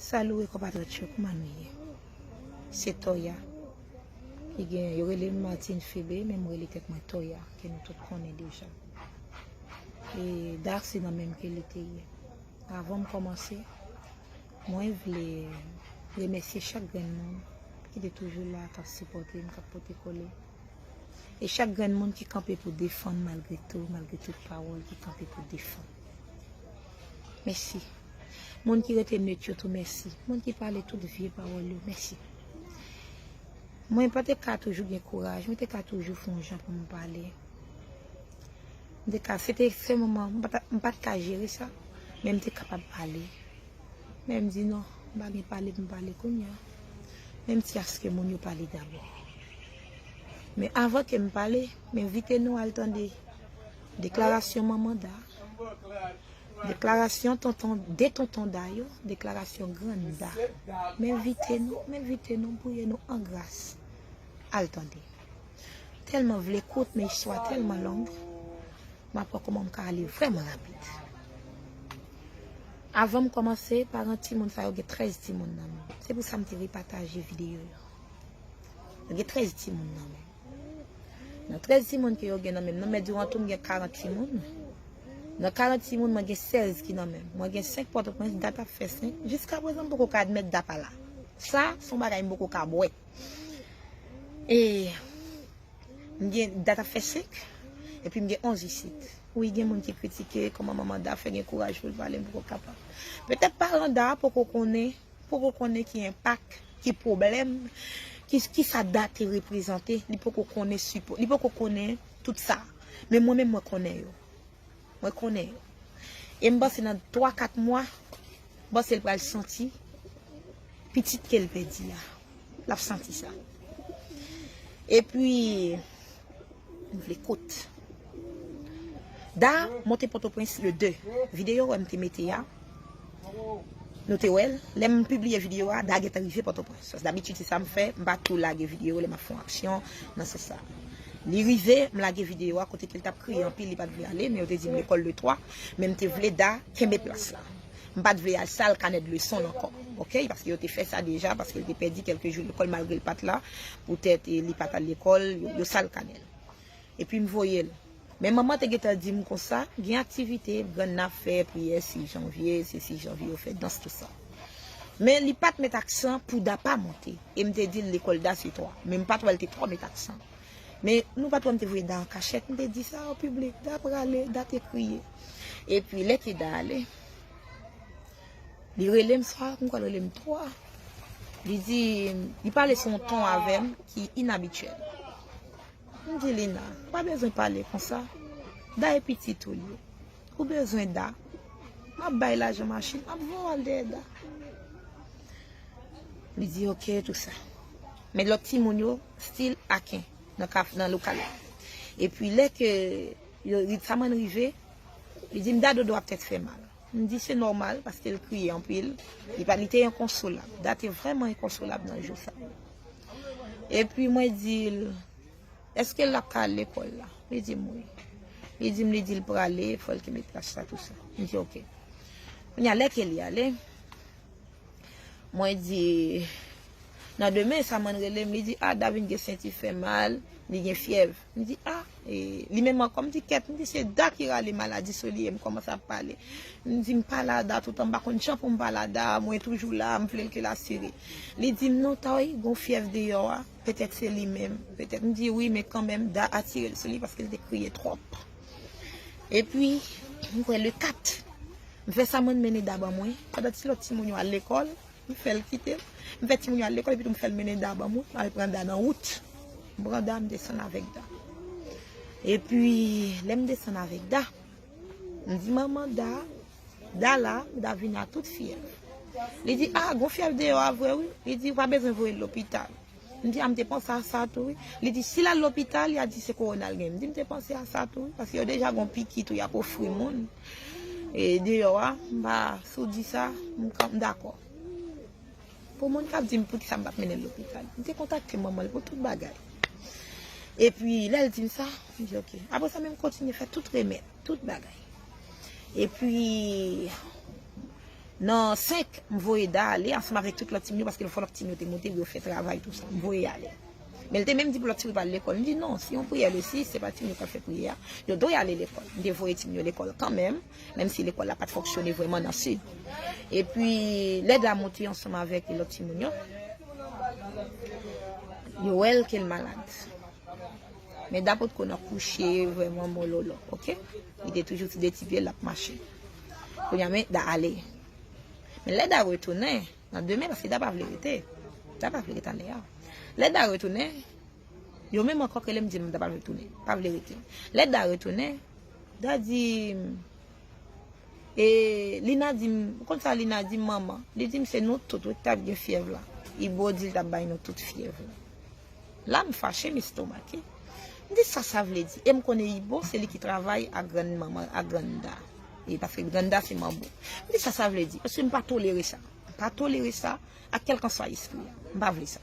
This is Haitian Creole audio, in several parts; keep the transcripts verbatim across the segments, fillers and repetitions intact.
Salut konpatriyòt yo, kòman nou ye? Se Toya. Li gen, yo rele m Martine Febe, men m rele tèt mwen Toya, ke nou tout konnen deja. E Da se nan menm ke li te ye. Avan m kòmanse, mwen vle remèsye chak grenn moun ki te toujou la, k ap sipòte m, k ap pote kole. E chak grenn moun ki kanpe pou defann malgre tou, malgre tout pawòl ki kanpe pou defann. Mèsi. Moun ki rete net yo tou, mèsi. Moun ki pale tout vye pawòl yo, mèsi. Mwen pa te ka toujou gen kouraj, mwen te ka toujou fè yon jan pou m pale. M te ka, se te se moman, m pa ta- m pa t ka jere sa, men m te kapab pale. Men m di non, m pa gen pale pou m pale kounye a. Men m ti aske moun yo pale dabò. Men avan ke m pale, m envite nou al tande deklarasyon manman Da, deklarasyon tonton, de tonton Da yo, deklarasyon grann Da. M envite nou, m envite nou, m priye nou an gras. Al tande. Tèlman vle kout, men istwa tèlman long. M ap wè kòman m ka ale vrèman rapid. Avan m kòmanse, paran timoun sa yo gen trèz timoun nan men. Se pou sa m te repataje videyo yo. Yo gen trèz timoun nan men. Nan trèz timoun ke yo gen nan men, nan men Durantou m gen karant timoun. Nan karant timoun, mwen gen sèz ki nan men. Mwen gen senk Pòtoprens, dat ap fè senk. Jiska prezan, m poko ka admèt Da pa la. Sa, se yon bagay m poko ka bwè. E m gen dat ap fè senk, epi m gen onz isit. Wi, gen moun ki kritike kòman manman Da fè gen kouraj pou l pale, m poko kapab. Petèt paran Da poko konnen, poko konnen ki enpak, ki pwoblèm, ki, ki sa Da te reprezante, li poko konnen sipò, li poko konnen tout sa. Men mwen menm mwen konnen yo. Mwen konnen yo. E m panse nan twa, kat mwa, m panse l pral santi pitit ke l pèdi a. L ap santi sa. Epi, m vle kout. Da monte Pòtoprens le de. Videyo wè m te mete a. Nou te wè l. Lè m pibliye videyo a, Da gentan rive Pòtoprens. Paske dabitid se sa m fè, m pa tou lage videyo lè m ap fè yon aksyon nan sans sa. Li rive, m lage videyo a kote ke l t ap kriye anpil, li pa t vle ale, men yo te di m lekòl le twa, men m te vle Da kenbe plas la. M pa t vle al sal kanè de leson l ankò, oke? Paske yo te fè sa deja, paske l te pèdi kèlke jou lekòl malgre l pa t la, poutèt, e, li pa t al lekòl, yo, yo sal kanè l. Epi m voye l. Men manman te gentan di m konsa, gen aktivite, grann nan ap fè, priyè sis janvye, se sis janvye, yo fè dans, tout sa. Men li pa t met aksan pou Da pa monte. E m te di l lekòl Da se twa. Men m pa t wè l te twò met aksan. Men nou pa t wè m te voye Da an kachèt, m te di sa an piblik, Da prale, Da te kriye. Epi lè ke Da ale, li rele m swa, m kwè l rele m twa. Li di, li pale sou yon ton avè m ki inabityèl. M di Lina, ou pa bezwen pale konsa. Da e pitit ou li ye. Ou bezwen Da. M ap bay lajan machin, m ap voye w al dèyè Da. Li di oke, tou sa. Men lòt timoun yo, still aken, nan kaf, nan lokal la. Epi lè ke yo, Ritsaman rive, li di m Da dodo ap tèt fè mal. M di se nòmal, paske l kriye anpil. Li pa, li te enkonsolab. Da te vrèman enkonsolab nan jou sa. Epi mwen di l, èske l ap ka al lekòl la? Li di m wi. Li di m, li di l prale, fò l kenbe plas la, tou sa. M di oke. Kounye a, lè ke li ale, mwen di, nan demen, Samann rele m, li di, a, Da vin gen senti fè mal, li gen fyèv. M di, a, e, li menm ankò, m di, kèt, m di, se Da ki rale maladi sou li, e m kòmanse ap pale. M di, m pale a Da toutan, m pa konn jan pou m pale a Da, mwen toujou la, m vle l ke l asire. Li di m, non, Toy, gon fyèv deyò a, petèt se li menm, petèt. M di, wi, men kanmenm, Da atire l sou li paske l te kriye twòp. Epi, m kwè le kat, m fè Samann mennen Da ban mwen, pandan ti lòt timoun yo al lekòl, m fè l kite m. M fè timoun yo al lekòl, epi tou m fè l mennen Da ban mwen, m al pran Da nan wout. M pran Da, m desann avèk Da. Epi, lè m desann avèk Da, m di manman Da, Da la, Da vin a tout fyèv. Li di, a, gon fyèv deyò a vre wi. Li di, ou pa bezwen voye l lopital. M di, a, m te panse a sa tou wi. Li di, si l al lopital, y a di se kowona l gen. M di, m te panse a sa tou wi, paske yo deja gon piki tou y ap ofri moun. E deyò a, m pa, si w di sa, m, m dakò. Pou moun k ap di m poukisa m pa t mennen l lopital. M te kontakte manman l pou tout bagay. Epi, lè l di m sa, m di, oke. Apre sa, men m kontinye fè tout remèd, tout bagay. Epi, Nan senk, m voye Da ale ansanm avèk tout lòt timoun yo, paske fò lòt timoun yo te monte pou yo fè travay, tou sa. M voye ale. Men l te menm di pou lòt timoun yo pa al lekòl. M di non, se yon priyè le sis, se pa timoun yo k ap fè priyè a. Yo dwe ale lekòl. M te voye timoun yo lekòl kanmenm, menm si lekòl la pa t fonksyone vrèman nan sid. Epi, lè Da monte ansanm avèk lòt timoun yo, yo wè l ke l malad. Men Da potko nan kouche vrèman mololo, oke? Li te toujou sou de ti pye l, l ap mache. Kounye a, men Da ale. Men lè Da retounen, nan demen, paske Da pa vle rete. Da pa vle rete anlè a. Lè Da retounen, yo menm ankò k rele m di m Da pa vle tounen, pa vle rete. Lè Da retounen, Da di m, e Lina di m, ou konn sa Lina di m, manman? Li di m se nou tout wi k t ap gen fyèv la. Ibo di l t ap bay nou tout fyèv la. La m fache, m estomake. M di sa sa vle di. E m konnen Ibo se li ki travay ak grann manman, ak grann Da. E paske grann Da se manbo. M di sa sa vle di. Paske m pa tolere sa. M pa tolere sa ak kèlkanswa espri a. M pa vle sa.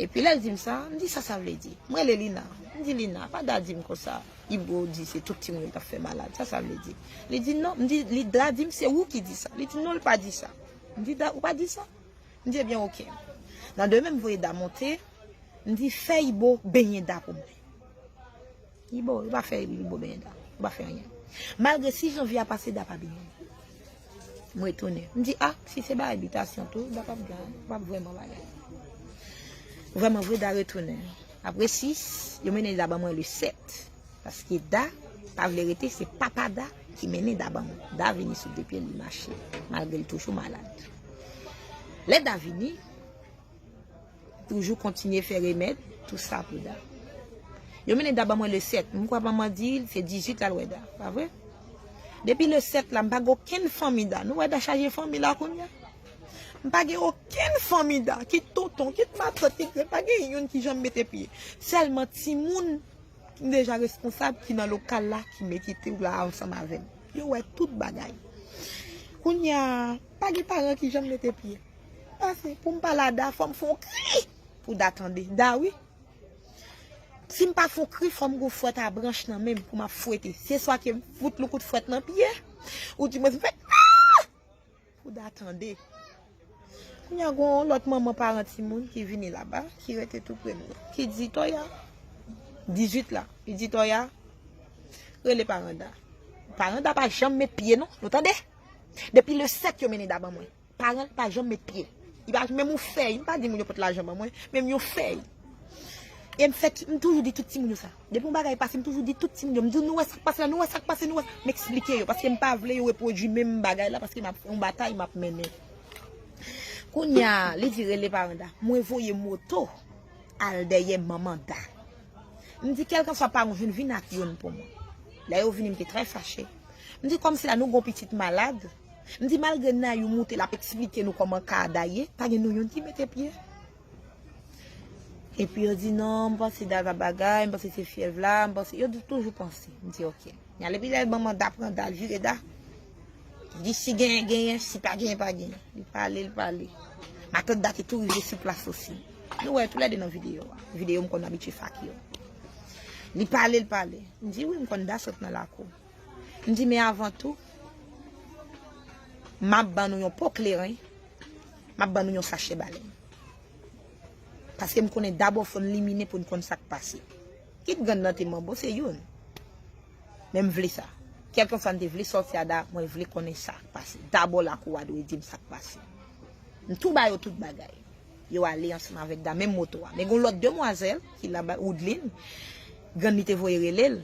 Epi lè l di m sa, m di sa sa vle di. M rele Lina. M di Lina, pa Da di m konsa. Ibo di se tout timoun yo t ap fè malad. Sa sa vle di. Li di non. M di, li Da di m se ou ki di sa. Li di non, l pa di sa. M di Da, ou pa di sa? M di ebyen oke. Nan demen m voye Da monte, m di fè Ibo benyen Da pou mwen. Ibo, yo pa fè Ibo benyen Da. Yo pa fè anyen. Malgre sis janvye a pase, Da pa benyen. M retounen. M di a, si se bagay bitasyon tou, Da p ap gen, p ap vrèman bagay. Vrèman vre, Da retounen. Apre sis, yo mennen Da ban mwen le sèt. Paske Da pa vle rete, se papa Da ki mennen Da ban mwen. Da vini sou de pye l, li mache, malgre l toujou malad. Lè Da vini, toujou kontinye fè remèd, tou sa pou Da. Yo mennen Da ban mwen le sèt. M kwè manman di l se dizuit l al wè Da, pa vre? Depi le sèt la, m pa gen okenn fanmi Da. Nou wè Da chaje fanmi la kounye a? M pa gen okenn fanmi Da, kit tonton, kit matant, kit grann, pa gen youn ki janm mete pye. Sèlman timoun ki deja responsab, ki nan lokal la, ki mete tou la ansanm avè m. Yo wè tout bagay. Kounye a, pa gen paran ki janm mete pye. Pase, pou m pale a Da, fò m fè yon kri pou Da tande. Da wi. Si m pa fè yon kri, fò m gon fwèt a branch nan men m pou m ap fwete. Se swa ke m fout l yon kout fwèt nan pye, ou di mwen m fè pou Da tande. Kounye a gon lòt manman paran timoun ki vini laba, ki rete tou pre nou, ki di Toya, dizuit la, li di Toya, rele paran Da. Paran Da pa janm met pye non, nou tande? Depi le sèt yo mennen Da ban mwen. Paran l pa janm met pye. Li pa menm yon fèy, m pa di moun yo pot lajan ban mwen, menm yon fèy. E m fè, m toujou di tout timoun yo sa. Depi yon bagay pase, m toujou di tout timoun yo. M di, nou wè sa k pase la, nou wè sa k pase, nou wè sa. M eksplike yo, paske m pa vle yo repwodui menm bagay la, paske m ap fè yon batay, m ap mennen. Kounye a, li di rele paran Da. Mwen voye moto al dèyè manman Da. M di, kèlkanswa paran w jwenn, vin ak youn pou mwen. Lè yo vini, m te trè fache. M di, kòmsi la nou gon pitit malad. M di, malgre Nayou moute, l ap eksplike nou kòman ka a Da ye, pa gen nou youn ki mete pye. Epi yo di, non, m panse Da t ap bagay, m panse se fyèv la, m panse, yo di toujou panse. M di, oke. Kounye a, epi lè manman Da pran Da, l vire Da. Li di, si genyen, genyen, si pa genyen, pa genyen. Li pale, li pale. Matant Da te tou rive sou plas osi. Nou wè toulède nan videyo a. Videyo m konn abitye fè ak yo. Li pale, li pale. M di, wi, m konn Da sot nan lakou. M di, men avan tou, m ap ban nou yon po kleren, m ap ban nou yon sachè balen. Paske m konnen Da bò fò n limine pou n konn sa k pase. Kit grann nan te manbo, se youn. Men m vle sa. Kèlkanswa n te vle sòti a Da, mwen vle konnen sa k pase. Da bò lakou a dwe di m sa k pase. M tou ba yo tout bagay. Yo ale ansanm avèk Da, menm moto a. Men gon lòt demwazèl ki laba, Woodline, grann li te voye rele l.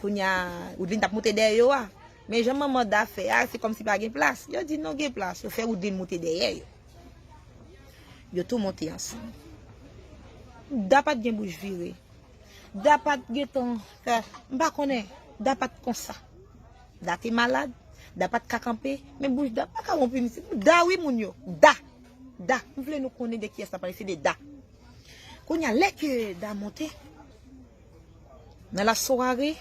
Kounye a, Woodline t ap moute dèyè yo a. Men jan manman Da fè a, se kòmsi pa gen plas. Yo di non, gen plas. Yo fè Woodline moute dèyè yo. Yo tou monte ansanm. Da pa t gen bouch vire. Da pa t gentan fè, m pa konnen. Da pa t konsa. Da te malad. Da pa t ka kanpe. Men bouch Da pa ka wonpi misye. Da wi moun yo. Da. Da. M vle nou konnen de kiyès n ap pale. Se de Da. Kounye a, lè ke Da monte, nan lasware,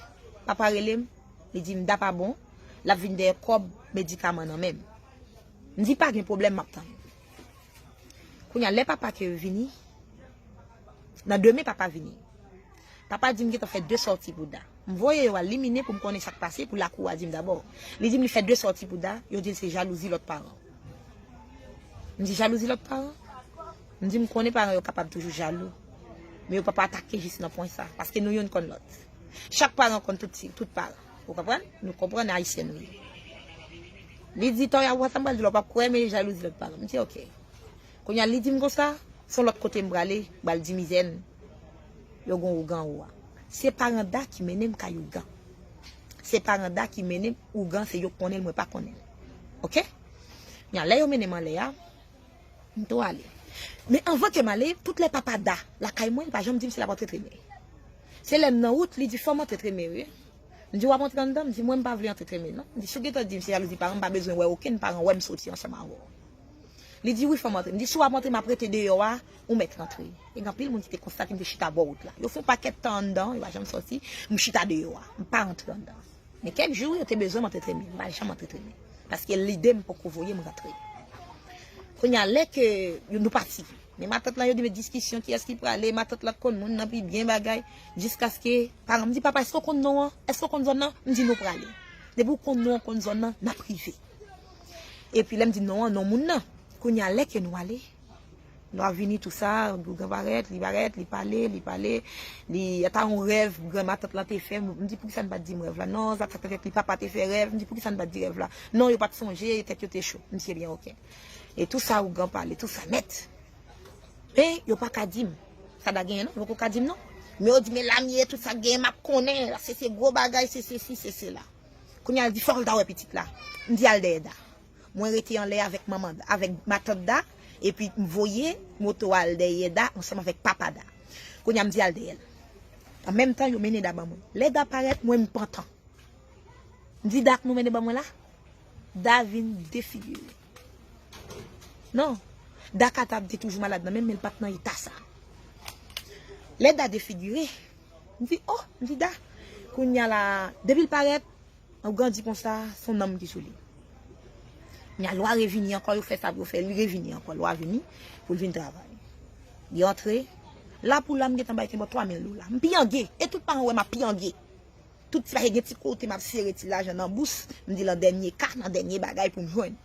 papa rele m, li di m Da pa bon, l ap vin dèyè kòb medikaman nan men m. M di pa gen pwoblèm, m ap tann. Kounye a, lè papa ke vini, nan demen papa vini. Papa di m gentan fè de sòti pou Da. M voye yo al limine pou m konnen sa k pase, pou lakou a di m dabò. Li di m li fè de sòti pou Da, yo di l se jalouzi lòt paran. M di jalouzi lòt paran? M di m konnen paran yo kapab toujou jalou. Men yo p ap atake jis nan pwen sa, paske nou youn konn lòt. Chak paran konn tout ti, tout paran. Ou konprann? Nou konprann ayisyen nou ye. Li di, Toya, ou wè sa m pral di la, w p ap kwè, men jalouzi lòt paran. M di, oke. Kounye a, li di m konsa, se yon lòt kote m prale, m pral di mizè n, yo gon ougan ou a. Se paran Da ki mennen m kay ougan. Se paran Da ki mennen m ougan, se yo k konnen l, mwen pa konnen l. Oke? Kounye a, lè yo mennen m anlè a, m tou ale. Men anvan ke m ale, tout lè papa Da lakay mwen, li pa janm di m si l ap antre tremen. Se lè m nan wout, li di, fò m antre tremen, wi. M di, w ap antre anndan? M di, mwen, m pa vle antre tremen, non. M di, si w gentan di m se jalouzi paran, m pa bezwen wè okenn paran wè m soti ansanm avè w. Li di, wi, fò m antre. M di, si w ap antre, m ap rete deyò a, ou mèt rantre. E gen anpil moun ki te konstate m te chita bò wout la. Yo fè yon pakèt tan anndan, yo pa janm sòti, m chita deyò a. M pa rantre anndan. Men kèk jou, yo te bezwen m antre tremen. M pa janm antre tremen. Paske lide m poko voye m rantre. Kounye a, lè ke yo, nou pati. Men matant lan, yo di, men diskisyon, kiyès ki prale, matant lan konn moun nan pi byen bagay. Jiskaske, paran m di, papa, èske w konn non an? Èske w konn zòn nan? M di, nou prale. Depi w konn non an, konn zòn nan, n ap rive. Epi lè m di non an, non moun nan. Kounye a, lè ke nou ale, lwa vini, tou sa, ougan parèt, li parèt, li pale, li pale, li, ata yon rèv granmatant lan te fè, m di, poukisa n pa t di m rèv la? Non, sa, sa, sa, li papa te fè rèv, m di, poukisa n pa t di rèv la? Non, yo pa t sonje, tèt yo te cho. M di, ebyen, oke. E tou sa, ougan pale, tou sa nèt. Men, yo pa ka di m. Sa Da genyen, non, yo poko ka di m, non. Men yo di, men Lamye, tout sa k genyen, m ap konnen, se, se gwo bagay, se sesi, se sela. Kounye a, l di, fòk l ta wè pitit la. M di, al dèyè Da. Mwen rete anlè avèk manman, avèk matant Da, epi m voye moto a al dèyè Da ansanm avèk papa Da. Kounye a m di al dèyè l. An menm tan, yo mennen Da ban mwen. Lè Da parèt, mwen m pantan. M di Da k nou mennen ban mwen la? Da vin defigire. Non. Da ka t ap te toujou malad nan men m, men l pa t nan eta sa. Lè Da defigire, m di, oh, m di Da. Kounye a la, depi l parèt, Ougan di konsa, se yon nanm ki sou li. Kounye a lwa revini ankò, yo fè sa pou yo fè, li revini ankò, lwa vini pou l vin travay. Li antre, la pou la, m gentan bay kenbòt twa mil dola. M pyange, e tout paran wè m ap pyange. Tout ti bagay, gen ti kote m ap sere ti lajan nan bous, m di lan dènye ka, nan dènye bagay pou m jwenn.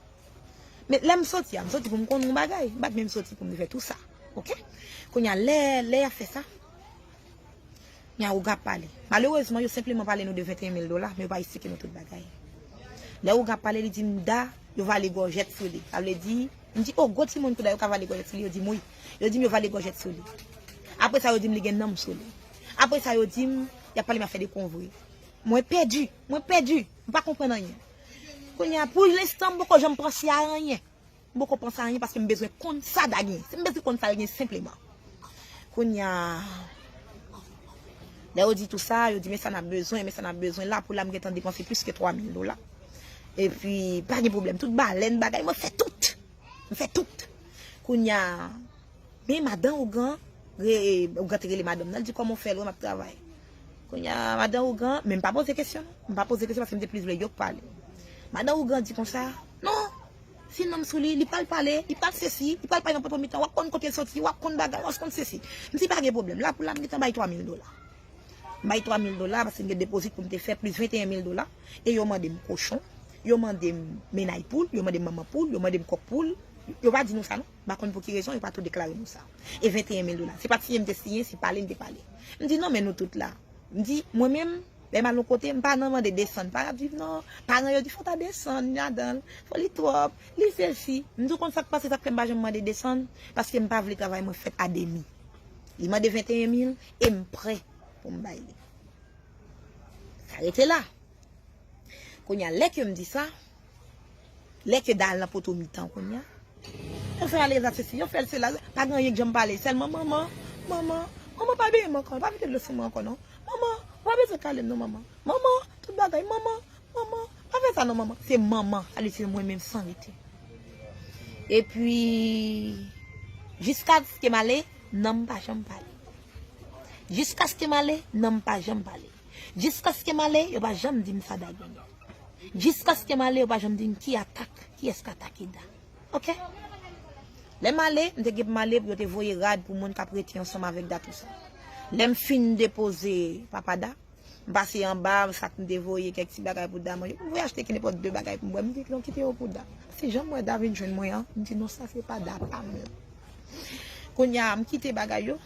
Men lè m soti a, m soti pou m konn yon bagay, m pa t menm soti pou m te fè tou sa. Oke? Kounye a lè, lè y ap fè sa, Nya Ougan ap pale. Malerezman, yo senpleman pale nou de venteyen mil dola, men yo pa esplike nou tout bagay. Lè Ougan ap pale, li di m, Da, yo vale gòjèt sou li. Sa vle di, m di, oh, gwo timoun kou Da, yo ka vale gòjèt sou li? Yo di m, wi. Yo di m, yo vale gòjèt sou li. Apre sa, yo di m, li gen nanm sou li. Apre sa, yo di m, y ap pale m afè de konvre. Mwen pèdi, mwen pèdi. M pa konprann anyen. Kounye a, pou lenstan, m poko janm panse a anyen. M poko panse a anyen paske m bezwen konn sa Da gen. Si m bezwen konn sa l gen senpleman. Kounye a, lè yo di tou sa, yo di, men sa n ap bezwen, men sa n ap bezwen. La pou la, m gentan depanse plis ke twa mil dola. Epi, pa gen pwoblèm. Tout balèn, bagay, mwen fè tout. M fè tout. Kounye a, men madan Ougan, re, Ougan te rele madanm nan, l di, kòman w fè l wè m ap travay? Kounye a, madan Ougan, men m pa poze kesyon, non. M pa poze kesyon paske m te plis vle yo k pale. Madan Ougan di konsa, non, si nanm sou li, li pral pale, li pral sesi, li pral pale nan poto mitan, w ap konn kote l soti, w ap konn bagay, w ap konn sesi. M di pa gen pwoblèm, la pou la, m gentan bay twa mil dola. M bay twa mil dola paske m gen depozit pou m te fè, plis venteyen mil dola, e yo mande m kochon, yo mande m mennay poul, yo mande m manman poul, yo mande m kòk poul, yo pa di nou sa non. M pa konn pou ki rezon yo pa tou deklare nou sa. E venteyen mil dola. Se pa t siyen m te siyen, se pale m te pale. M di non, men nou tout la. M di, mwen menm, lè m al yon kote, m pa nan mande desann. Pa ap viv non. Paran yo di, fò w ta desann ladan l. Fò li twòp. Li sesi. M di, w konn sa k pase, sa k fè m pa janm mande desann? Paske m pa vle travay mwen fèt a demi. Li mande venteyen mil e m prè pou m bay li. Sa rete la. Kounye a, lè ke m di sa, lè ke Da al nan poto mitan kounye a, yo fè ale sa sesi, yo fè l sela, pa gen anyen k janm pale, sèlman manman, manman, manman pa benyen m ankò, pa vide dlo sou mwen ankò non. Manman, ou pa bezwen kale m non manman. Manman, tout bagay, manman, manman, pa fè sa non manman. Se manman, sa vle di se mwen menm san rete. Epi, jiskaske m ale, nanm pa janm pale. Jiskaske m ale, nanm pa janm pale. Jiskaske m ale, yo pa janm di m sa Da genyen. Jiskaske m ale, yo pa janm di m ki atak, kiyès k atake Da. Oke? Lè m ale, m te gen pou m ale pou yo te voye rad pou moun k ap rete ansanm avèk Da tou sa. Lè m fin depoze papa Da, M pase anba, sa k m te voye, kèk ti bagay pou Da manje. M voye achte ki nenpòt de bagay pou m bwè. M di, "Non, kite yo pou Da." Se jan m wè Da vin jwenn mwen an, m di, "Non, sa se pa Da pa m." Kounye a, m kite bagay yo.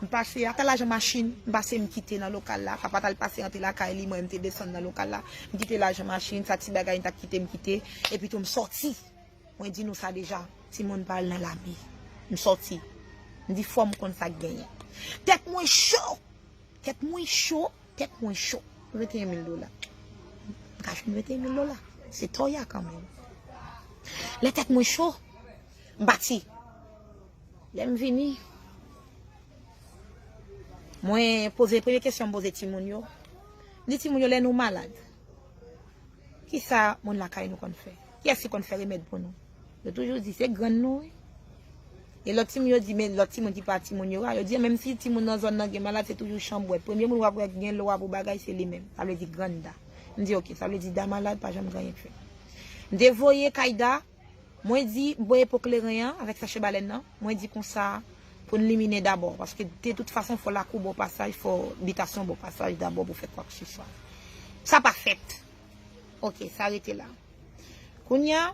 M pase, ata lajan machin, m pase, m kite nan lokal la. Papa t al pase antre lakay li, mwen, m te desann nan lokal la. M kite lajan machin, sa ti bagay, m t ap kite, m kite. Epi tou, m sòti. Mwen di nou sa deja, timoun pa al nan lame. M sòti. M di, "Fò m konn sa k genyen." Tèt mwen cho! Tèt mwen cho, tèt mwen cho. Venteyen mil dola. M ka jwenn venteyen mil dola. Se toya kanmenm. Lè tèt mwen cho, m pati. Lè m vini, mwen poze, premye kesyon m poze timoun yo. M di timoun yo, "Lè nou malad, kisa moun lakay nou konn fè? Kiyès ki konn fè remèd pou nou?" Yo toujou di, "Se grann nou, wi." E lòt timoun yo di, men lòt timoun ki pa timoun yo a, yo di, "Menm si timoun nan zòn nan gen malad, se toujou chanbwèt. Premye moun w ap wè gen lwa pou bagay, se li menm." Sa vle di grann Da. M di, "Oke, sa vle di Da malad, pa janm gen anyen k fè." M te voye kay Da, mwen di, m voye po kleren an avèk sachè balèn nan, mwen di konsa, "Pou n liminen dabò, paske de tout fason, fò lakou bò pasaj, fò bitasyon bò pasaj dabò pou fè kwakseswa." Sa pa fèt. Oke, sa rete la. Kounye a,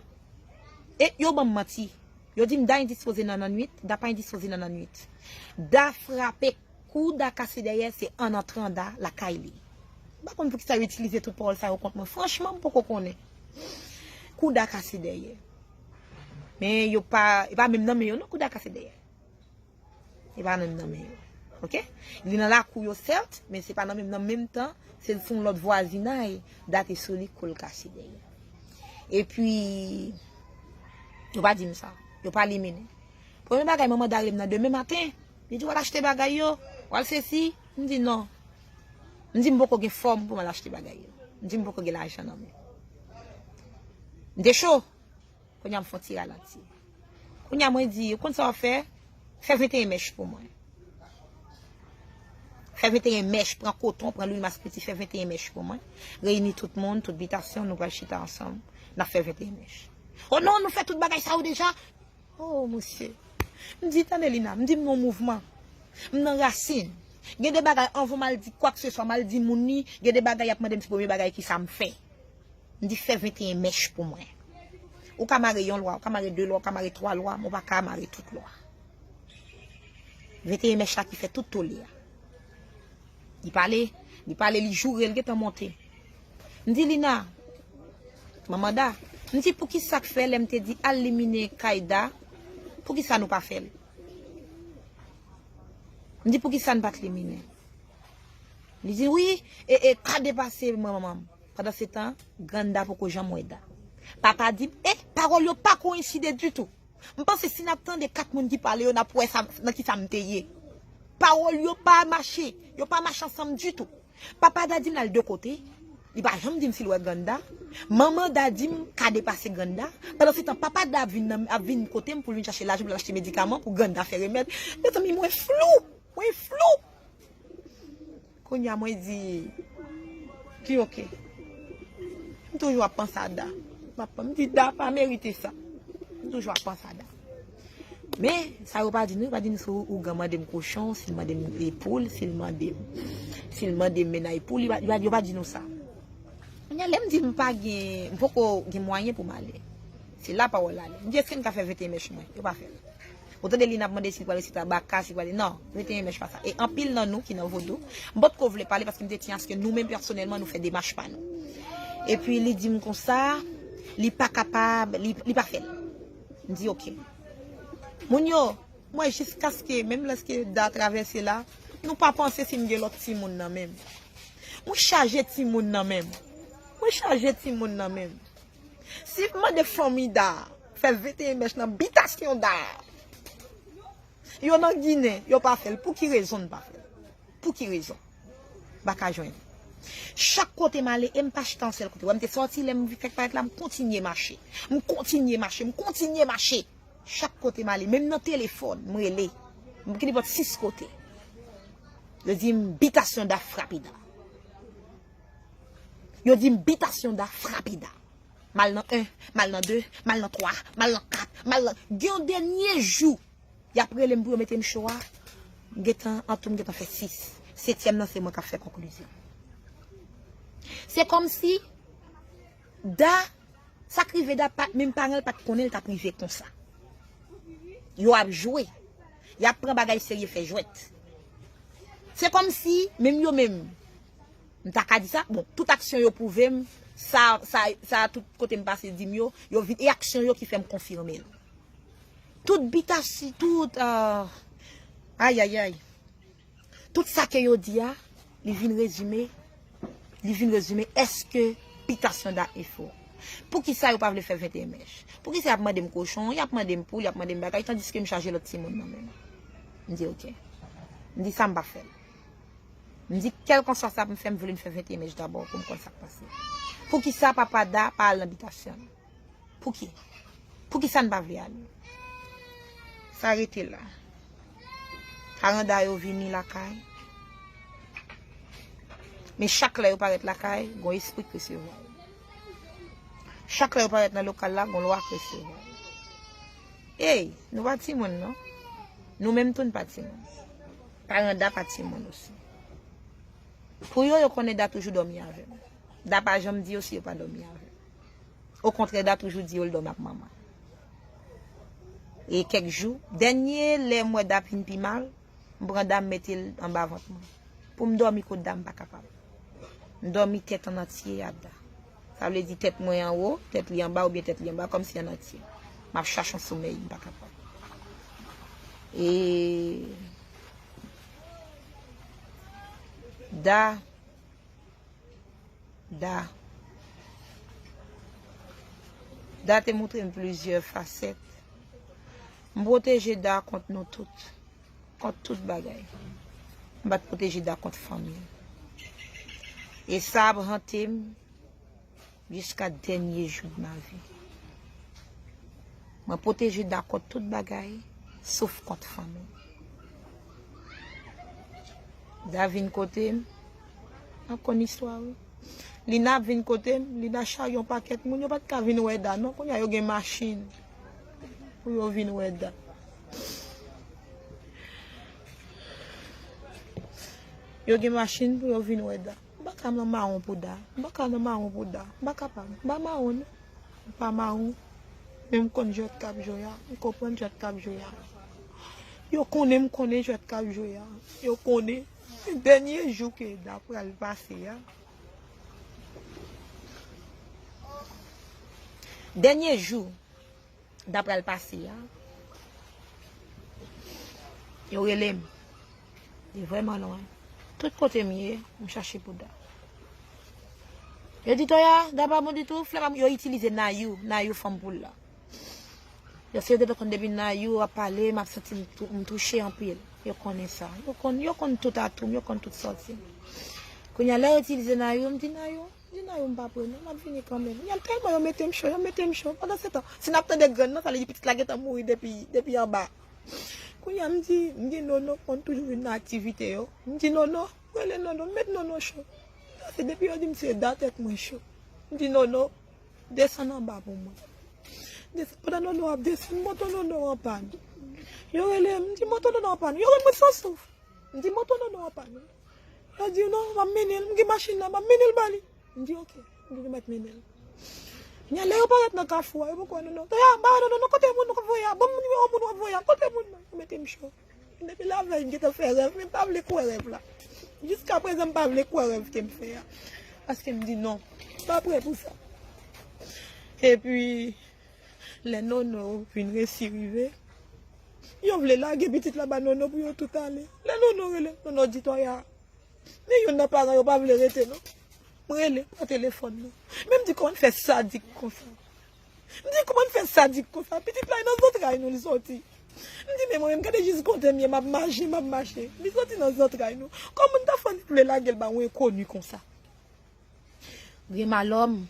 e yo ban m manti. Yo di m Da endispoze nan lannwit, Da pa endispoze nan lannwit. Da frape, kou Da kase dèyè, se an antran Da lakay li. M pa konn poukisa yo itilize tout pawòl sa yo kont mwen. Franchman, m poko konnen. Kou Da kase dèyè. Men yo pa, e pa menm nan men yo non, kou Da kase dèyè. E pa nan menm nan men yo. Oke? Li nan lakou yo, sèt, men se pa nan menm, nan menm tan, se sou yon lòt vwazinay, Da te sou li, kou l kase dèyè. Epi, yo pa di m sa. Yo pa liminen. Premye bagay, manman Da rele m nan demen maten. Li di, "W al achte bagay yo, w al sesi." M di, "Non." M di, "M poko gen fòm pou m al achte bagay yo." M di, "M poko gen lajan nan men." M te cho. Kounye a m fè yon ti ralanti. Kounye a mwen di, "Ou konn sa w ap fè? Fè venteyen mèch pou mwen. Fè venteyen mèch, pran koton, pran lwil maspiti, fè venteyen mèch pou mwen. Reyini tout moun, tout bitasyon, nou pral chita ansanm, n ap fè venteyen mèch." "O non, nou fè tout bagay sa yo deja." O, mesye. M di, "Tande, Lina," m di, "M nan mouvman. M nan rasin. Gen de bagay, anvan m al di kwakseswa, m al di moun li, gen de bagay y ap mande m ti premye bagay ki sa m fè." M di, "Fè venteyen mèch pou mwen. Ou ka mare yon lwa, ou ka mare de lwa, ou ka mare twa lwa, men ou pa ka mare tout lwa. Venteyen mèch la ki fè tout tole a." Li pale, li pale, li joure, li gentan monte. M di, "Lina, manman Da," m di, "Poukisa k fè lè m te di al liminen kay Da, poukisa nou pa fè l?" M di, "Poukisa n pa t liminen?" Li di, "Wi, e, e, ka depase manman m." Pandan se tan, grann Da poko janm wè Da. Papa di m, e, pawòl yo pa koyenside ditou. M panse si n ap tande kat moun ki pale yo, n ap wè sa, nan ki sa m te ye. Pawòl yo pa mache, yo pa mache ansanm ditou. Papa Da di m l al de kote, li pa janm di m si l wè grann Da. Manman Da di m ka depase grann Da. Pandan se tan, papa Da ap vin, nan, ap vin kote m pou l vin chache lajan pou l achte medikaman pou grann Da fè remèd. Mezanmi, mwen flou, mwen flou. Kounye a mwen di, ki oke. M toujou ap panse a Da. M ap, m di, Da pa merite sa. M toujou ap panse a Da. Men, sa yo pa di nou, yo pa di nou si ougan mande m kochon, si l mande m poul, si l mande m, si l mande m mennaj poul, yo pa, yo pa, yo pa di nou sa. Kounye a, lè m di m pa gen, m poko gen mwayen pou m ale. Se la pawòl la ale. M di, èske n ka fè venteyen mèch mwen? Yo pa fè l. Ou tande li n ap mande si l pral resite a baka, si l pral, non, venteyen mèch pa sa. E anpil nan nou ki nan vodou, m potko vle pale paske m te tyen aske nou menm pèsonèlman nou fè demach pa nou. Epi li di m konsa, li pa kapab, li, li pa fè l. M di, oke. Moun yo, mwen jiskaske, menm lèske Da travèse la, nou pa panse si m gen lòt timoun nan men m. Mwen chaje timoun nan men m. Mwen chaje timoun nan men m. Si m mande fanmi Da fè venteyen mèch nan bitasyon Da, yo nan Ginen, yo pa fè l. Pou ki rezon n pa fè l? Pou ki rezon? M pa ka jwenn. Chak kote m ale, e m pa chita yon sèl kote. Wè, m te sòti, lè m fèk parèt la, m kontinye mache. M kontinye mache, m kontinye mache. Chak kote m ale, menm nan telefòn, m rele. M ki nenpòt sis kote. Yo di m bitasyon Da frape Da. Yo di m bitasyon Da frape Da. M al nan en, m al nan de, m al nan twa, m al nan kat, m al nan, gen yon dènye jou, y ap rele m pou yo mete m cho a. M gentan, antou m gentan fè sis. Setyèm nan, se mwen k ap fè konklizyon. Se kòmsi Da, sa k rive Da, pa, menm paran l pa t konnen l t ap rive konsa. Yo ap jwe. Y ap pran bagay serye fè jwèt. Se kòmsi, menm yo menm, m ta ka di sa, bon, tout aksyon yo pwouve m, sa, sa, sa tout kote m pase di m yo, yo vin, e aksyon yo ki fè m konfime l. Tout bitasi, tout, ah, ayayay. Tout sa ke yo di a, li vin rezime, li vin rezime èske bitasyon Da e fò. Poukisa yo pa vle fè venteyen mèch? Poukisa y ap mande m kochon, y ap mande m poul, y ap mande m bagay, tandiske m chaje lòt timoun nan men m? M di, oke. M di, sa m pa fè l. M di, kèlkanswa sa pou m fè, m vle m fè venteyen mèch dabò pou m konn sa k pase. Poukisa papa Da pa al nan bitasyon l? Pouki? Poukisa n pa vle ale? Sa rete la. Paran Da yo vini lakay. Men chak lè yo parèt lakay, gon espri k resevwa yo. Chak lè yo parèt nan lokal la, gon lwa k resevwa yo. Ey, nou pa timoun non. Nou menm tou n pa timoun. Paran Da pa timoun osi. Pou yo, yo konnen Da toujou dòmi avè m. Da pa janm di yo si yo pa dòmi avè m. Okontrè, Da toujou di yo l dòmi ak manman. E kèk jou, dènye lè m wè Da vin pi mal, m pran Da m mete l anba vant mwen. Pou m dòmi kot Da m pa kapab. M dòmi tèt an antye a Da. Sa vle di tèt mwen anwo, tèt li anba oubyen tèt li anba, kòmsi an antye. M ap chache yon somèy, m pa kapab. E Da Da. Da te montre m plizyè fasèt. M pwoteje Da kont nou tout. Kont tout bagay. M pa t pwoteje Da kont fanmi l. E sa ap hante m jiska dènye jou de ma vie. Mwen pwoteje Da kont tout bagay, sof kont fanmi. Da vin kote m, m ap konn istwa wi. Lina ap vin kote m, Lina charye yon pakèt moun, yo pa t ka vin wè Da non, kounye a yo gen machin pou yo vin wè Da. Yo gen machin pou yo vin wè Da. M pa ka nan mawon pou Da. M pa ka nan mawon pou Da. M pa kapab. M pa mawon non. M pa mawon. Men m konn jwèt k ap jwe a. M konprann jwèt k ap jwe a. Yo konnen m konnen jwèt k ap jwe a. Yo konnen. Dènye jou ke Da pral pase a. Dènye jou Da pral pase a. Yo rele m. Li vrèman lwen. Tout kote m ye, m chache pou Da. Yo di Toya, Da pa bon ditou, flè pa bon, yo itilize Nayou, Nayou fanm poul la. Yo se yo te konn depi Nayou ap pale, m ap santi m tou- m touche anpil. Yo konnen sa. Yo konn, yo konn tout atou m, yo konn tout sòti m. Kounye a, lè yo itilize Nayou, m di Nayou, di Nayou m pa pre non, m ap vini kanmenm. Kounye a, tèlman yo mete m cho, yo mete m cho. Pandan se tan, si n ap tande grenn nan, sa vle di pitit la gentan mouri depi, depi anba. Kounye a, m di, m di Nono konn toujou vin nan aktivite yo. M di Nono, rele Nono, m met Nono cho. Sa se depi yo di m se Da tèt mwen cho. M di Nono, desann anba pou mwen. Desann, pandan Nono ap desann, moto Nono an pàn. Yo rele m, m di moto Nono an pàn. Yo rann mwen san souf. M di moto Nono an pàn. Yo di non, m ap mennen l, m gen machin nan, m ap mennen l ba li. M di oke, m di nou mèt mennen l. Kounye a, lè yo parèt nan kafou a, yo poko wè Nono. Toya, m pa wè Nono non, kote moun w ap voye a? Ban m nimewo moun w ap voye a, kote moun nan? Yo mete m cho. Depi lavèy, m gentan fè rèv, men m pa vle kwè rèv la. Jiska prezan, m pa vle kwè rèv ke m fè a. Paske m di non, m pa prè pou sa. Epi, lè Nono vin resi rive, yo vle lage pitit la ba Nono pou yo tout ale. Lè Nono rele, Nono di Toya, men youn nan paran yo pa vle rete non. M rele, pa telefòn nan. Men m di kòman n fè sadik konsa. M di kòman n fè sadik konsa. Pitit la e nan zantray nou li soti. M di men mwen menm gade jis kote m ye, m ap mache, m ap mache. Li soti nan zantray nou. Kòman n ta fè n vle lage l ba yon enkoni konsa? Gen malòm.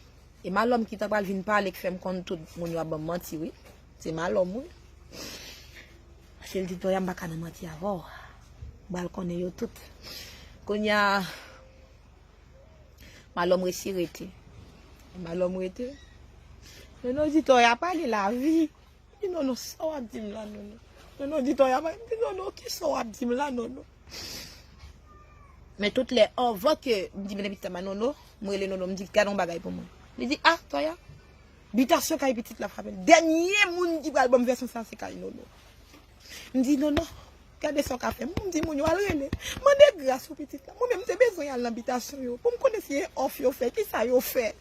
E malòm ki ta pral vin pale k fè m konn tout moun yo ap ban m manti wi. Se malòm wi. Paske l di Toya m pa ka nan manti avè w. M pral konnen yo tout. Kounye a, malòm resi rete. Malòm rete. Nono di Toya pa gen lavi. Di Nono sa w ap di m la Nono. Nono di Toya pa, di Nono kisa w ap di m la Nono. Men tout lè, anvan ke m di, "Mennen pitit la ba Nono," m rele Nono, m di, "Gade yon bagay pou mwen." Li di, "Ah, Toya, bitasyon kay pitit la frape l." Dènye moun ki pral ban m vèsyon sa, se kay Nono. M di, "Nono, gade sa w ka fè m." M di, "Moun yo, al rele. Mande gras pou pitit la." Mwen menm, m te bezwen al nan bitasyon yo pou m konnen si e òf yo fè, ki sa yo fè.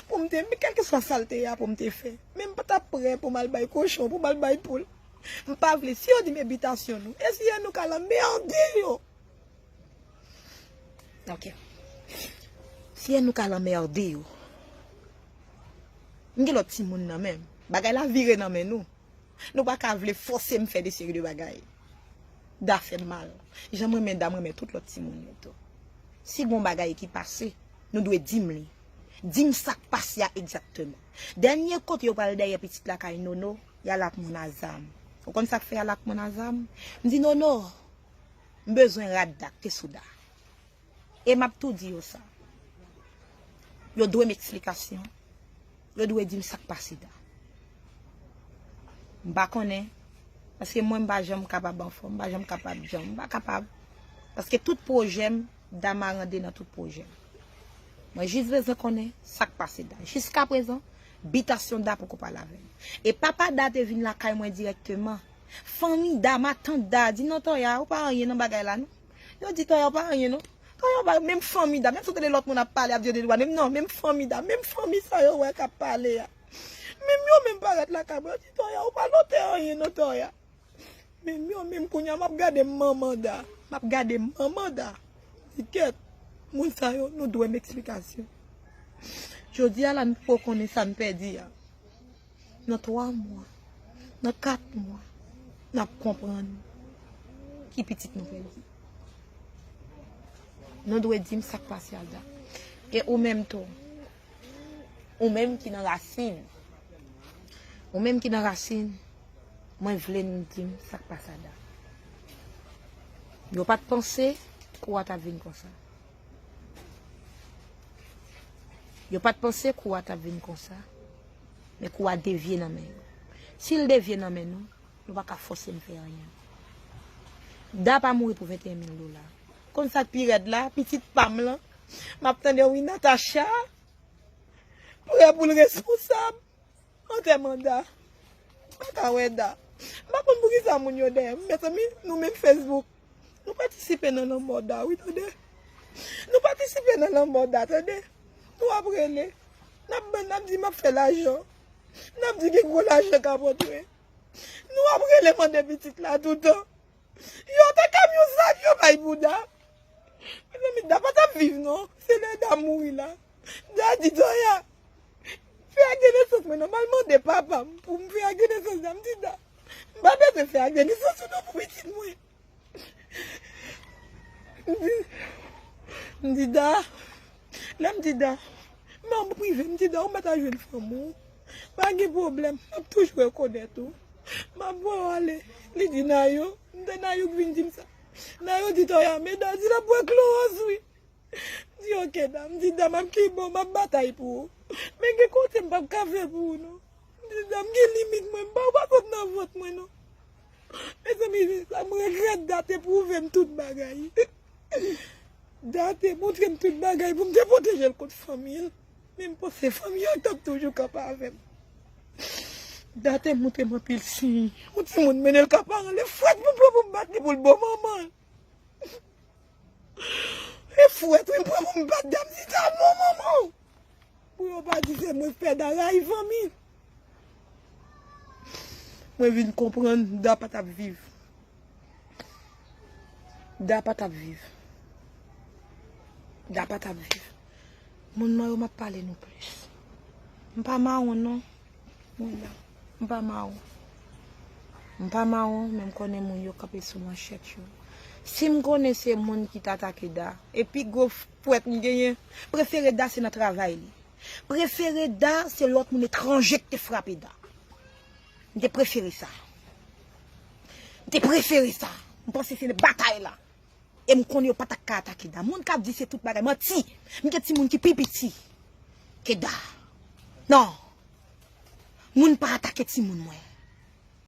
Pou m te, men kèlkeswa sa l te ye a pou m te fè. Men m pa t ap prè pou m al bay kochon, pou m al bay poul. M pa vle, si yo di m e bitasyon nou, e si e nou k al anmède yo? Ok. Si e nou k al anmède yo, m gen lòt timoun nan men m. Bagay la vire nan men nou. Nou pa ka vle fòse m fè de seri de bagay. Da fè m mal. Jan m renmen Da, m renmen tout lòt timoun yo tou. Si gon bagay ki pase, nou dwe di m li. Di m sa k pase a egzakteman. Dènye kote yo pral dèyè pitit la kay Nono, y al ak moun a zam. Ou konn sa k fè y al ak moun a zam? M di, "Nono, m bezwen rad Da k te sou Da." E m ap tou di yo sa. Yo dwe m eksplikasyon. Yo dwe di m sa k pase Da. M pa konnen. Paske mwen, m pa janm kapab anfòm. M pa janm kapab janm. M pa kapab. Paske tout pwojè m, Da marande nan tout pwojè m. Mwen jis bezwen konnen sa k pase Da. Jiskaprezan, bitasyon Da poko pale avè m. E papa Da te vin lakay mwen dirèkteman. Fanmi Da, matant Da, di, "Non, Toya, ou pa anyen nan bagay la, non." Yo di, "Toya, ou pa anyen, non." Toya, ou pa, menm fanmi Da, menm si w tande lòt moun ap pale, ap di yo de dwa, menm non, menm fanmi Da, menm fanmi sa yo wè k ap pale a. Menm yo menm parèt lakay mwen, yo di, "Toya, ou pa lotè anyen, non, Toya." Menm yo menm kounye a, m ap gade manman Da, m ap gade manman Da. Di, "Kèt, moun sa yo, nou dwe m eksplikasyon." Jodi a la, nou poko konnen sa n pèdi a. Nan twa mwa, nan kat mwa, n ap konprann ki pitit nou pèdi. Nou dwe di m sa k pase a Da. E ou menm tou, ou menm ki nan rasin, ou menm ki nan rasin, mwen vle nou di m sa k pase a Da. Yo pa t panse kou a t ap vin konsa. Yo pa t panse kou a t ap vin konsa, men kou a devye nan men yo. Si l devye nan men nou, nou pa ka fòse m fè anyen. Da pa mouri pou venteyen mil dola. Konn sa k pi rèd la, pitit pa m lan, m ap tande wi Natacha, prè pou l responsab. Antèman Da. M pa ka wè Da. M pa konn poukisa moun yo dèyè m. Mezanmi, nou menm Facebook. Nou patisipe nan lanmò Da, wi, tande. Nou patisipe nan lanmò Da, tande. Nou ap rele. N ap, n ap di m ap fè lajan. N ap di gen gwo lajan k ap rantre. Nou ap rele mande pitit la toutan. Yo te kamyon zam yo bay pou Da. Mezanmi, Da pa t ap viv, non. Se lè Da mouri la. Da di Toya, "Fè ak de nesans mwen, non. M al mande papa m pou m fè ak de nesans Da." M di Da, "M pa bezwen fè ak de nesans ou non pou pitit mwen." M di, m di Da, lè m di Da, m an prive, m di Da, "Ou mèt al jwenn fanmi w. Pa gen pwoblèm, m ap toujou rekonèt ou. M ap voye w ale." Li di Nayo, m te Nayo k vin di m sa. Nayo di Toya, "Men Da di l ap bwè klowòz, wi." M di, "Oke, Da." M di, "Da, m ap kenbe w, m ap batay pou ou. Men gen kote m p ap ka fè pou ou, non." M di, "Da, m gen limit mwen, m pa, ou pa sot nan vant mwen, non." Mezanmi, sa m regrèt, Da te pwouve m tout bagay. Da te montre m tout bagay pou m te pwoteje l kont fanmi l. Men m panse fanmi an t ap toujou kanpe avè m. Da te montre m anpil siy. Yon timoun mennen l ka paran l, e fwèt pou m pran pou m bat li pou l bon manman l. E fwèt, wi, m pran pou m bat Da, m di, "Da, bon manman w." Pou yo pa di se mwen k fè Da rayi fanmi. Mwen vin konprann Da pa t ap viv. Da pa t ap viv. Da pa t ap viv. Moun mwen yo, m ap pale nou plis. M pa mawon, non. Mwen la. M pa mawon. M pa mawon, men m konnen moun yo kanpe sou manchèt yo. Si m konnen se moun ki t atake Da, e pi gwo fwèt m genyen, prefere Da se nan travay li. Prefere Da se lòt moun etranje ki te frape Da. M te prefere sa. M te prefere sa. M panse se batay la. E m konnen yo pa t ap ka atake Da. Moun k ap di se tout bagay, manti. M gen timoun ki pi piti ke Da. Non. Moun pa atake timoun mwen.